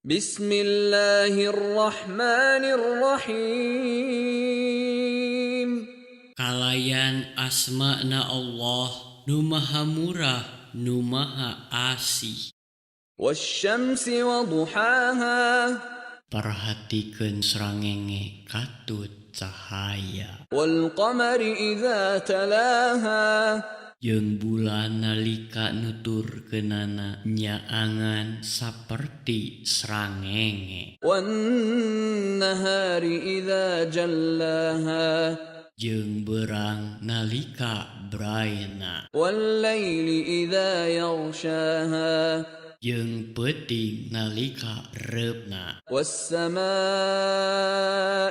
بسم الله الرحمن الرحيم. Kalayan asmana Allah nu Maha Murah, nu Maha Asih. والشمس وضحاها. Perhatikeun srangenge katut cahaya. والقمر إذا تلاها. Jeung bulan nalika nuturkeunana nyaangan saperti srangenge. والنهار إذا جلاها. Jeung beurang nalika braena. والليل إذا يغشاها. Jeung peuting nalika reupna. والسماء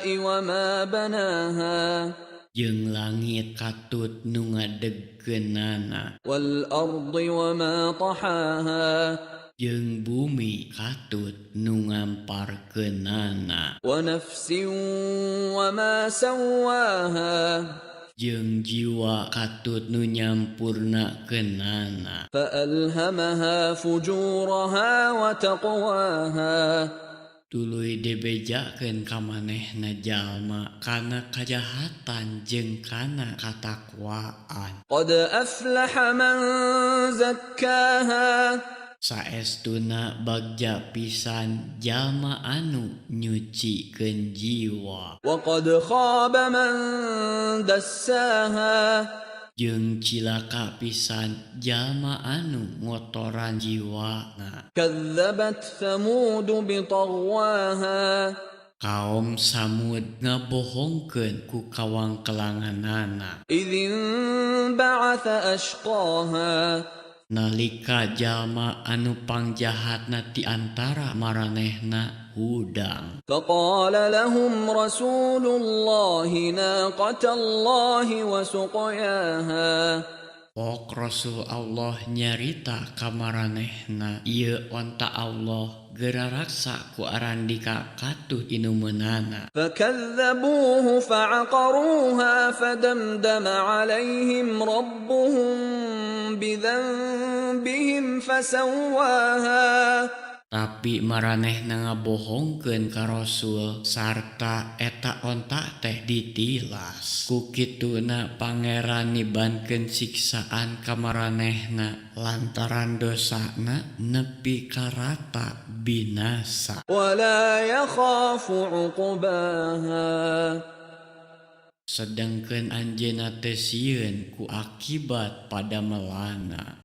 وما بناها. Jeung langit katut nu ngadegkeunana. والأرض وما طحاها. Jeung bumi katut nu ngamparkeunana. ونفس وما سواها. Jeung jiwa katut nu nyampurnakeunana. فألهمها فجورها وتقواها. Tuluy dibejakeun ka manehna jalma kana kajahatan jeung kana katakwaan. قد أفلح من زكاها. Saestuna bagja pisan jalma anu nyucikeun jiwa. وقد خاب من دساها. Jeung cilaka pisan jalma anu ngotoran jiwana. كذبت ثمود بطغواها. Kaum Samud ngabohongkeun ku kawangkelanganana. إذ انبعث أشقاها. Nalika jalma anu pangjahatna ti antara maranehna hudang. فقال لهم رسول الله ناقة الله وسقياها. Pok Rasul Allah nyarita ka maranehna, ieu onta Allah geraraksa ku arandika katuh inumeunana. فكذبوه فعقروها فدمدم عليهم ربهم بذنبهم فسواها. Tapi maranehna ngabohongkeun ka Rasul sarta eta onta teh ditilas. Ku kituna Pangeran nibankeun siksaan ka maranehna lantaran dosana nepi ka rata binasa. ولا يخاف عقباها. Sedengkeun anjeunna teu sieun ku akibat padamelanna.